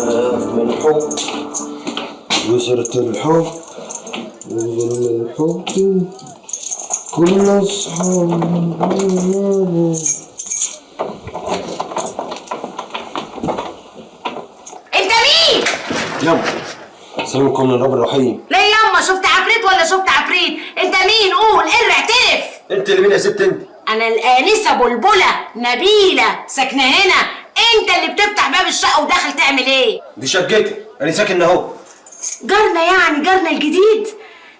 من الحب وصرت الحب وظلم الحب كل اصحاب. انت مين؟ يلا سلامكم من الرب الرحيم. ليه ياما شفت عفريت ولا شفت عفريت؟ انت مين؟ قول ارع اعترف. انت اللي مين يا ست انت؟ انا الانسة بلبلة نبيلة ساكنة هنا. انت اللي بتفتح باب الشقة وداخل تعمل ايه؟ دي شقتي، انا ساكن اهو. جارنا يعني، جارنا الجديد.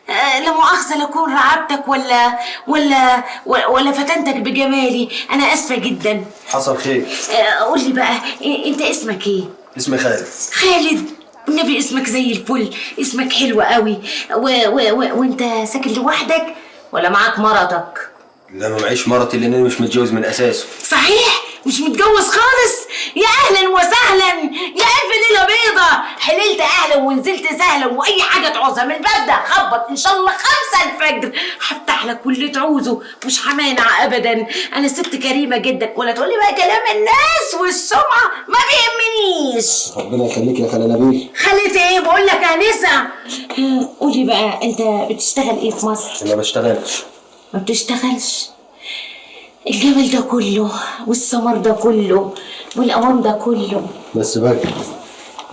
لا مؤاخذة لأكون رعبتك ولا ولا ولا فتنتك بجمالي، أنا آسفة جدا. حصل خير. قول لي بقى، أنت اسمك إيه؟ اسمي خالد. خالد؟ النبي اسمك زي الفل، اسمك حلو قوي. وأنت ساكن لوحدك ولا معاك مرتك؟ لا ما معيش مرتي لأن أنا مش متجوز من أساسه. صحيح؟ مش متجوز خالص؟ يا اهلا وسهلا، يا الف ليلة بيضة، حللت اهلا ونزلت سهلا، واي حاجة تعوزها من الباب ده خبط ان شاء الله 5 الفجر هفتح لك واللي تعوزه، مش همانع ابدا. انا ست كريمة جدا، ولا تقولي بقى كلام الناس والسمعة ما بيهمنيش. ربنا يخليك يا خالة نبيل. خالة ايه؟ بقول لك انسه. قولي بقى، انت بتشتغل ايه في مصر؟ انا ما بشتغلش. ما بتشتغلش؟ الجبل ده كله والسمر ده كله والقوام ده كله، بس بقى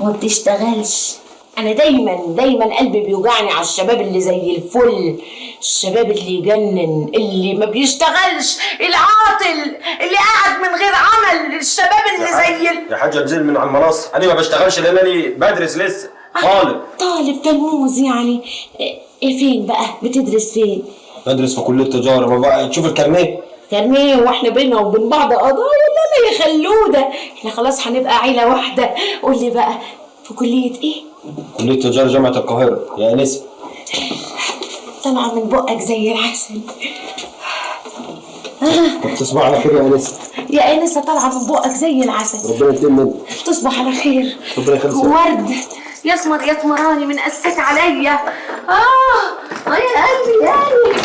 وما بتشتغلش. انا دايما دايما قلبي بيوجعني على الشباب اللي زي الفل، الشباب اللي يجنن، اللي ما بيشتغلش، العاطل اللي قاعد من غير عمل، الشباب اللي زي يا حاجة انزل من على المنصة، انا ما بشتغلش لان انا بدرس لسه، طالب. طالب تلموذ يعني. ايه فين بقى؟ بتدرس فين؟ بدرس في كليه تجارة. ما بقى تشوف الكارنيه. كارنيه؟ واحنا بينا وبين بعض قضايا؟ لا لا يا خلوده، احنا خلاص هنبقى عيله واحدة. قول لي بقى، في كليه ايه؟ كليه تجارة جامعه القاهرة يا انسه. طالعه من بقك زي العسل. طب تصبح على خير يا انسه. يا انسه طالعه من بقك زي العسل. ربنا يتم منك. تصبح على خير. ربنا يخليك. ورد يسمر يسمراني من قسك عليا. يا قلبي يا قلبي.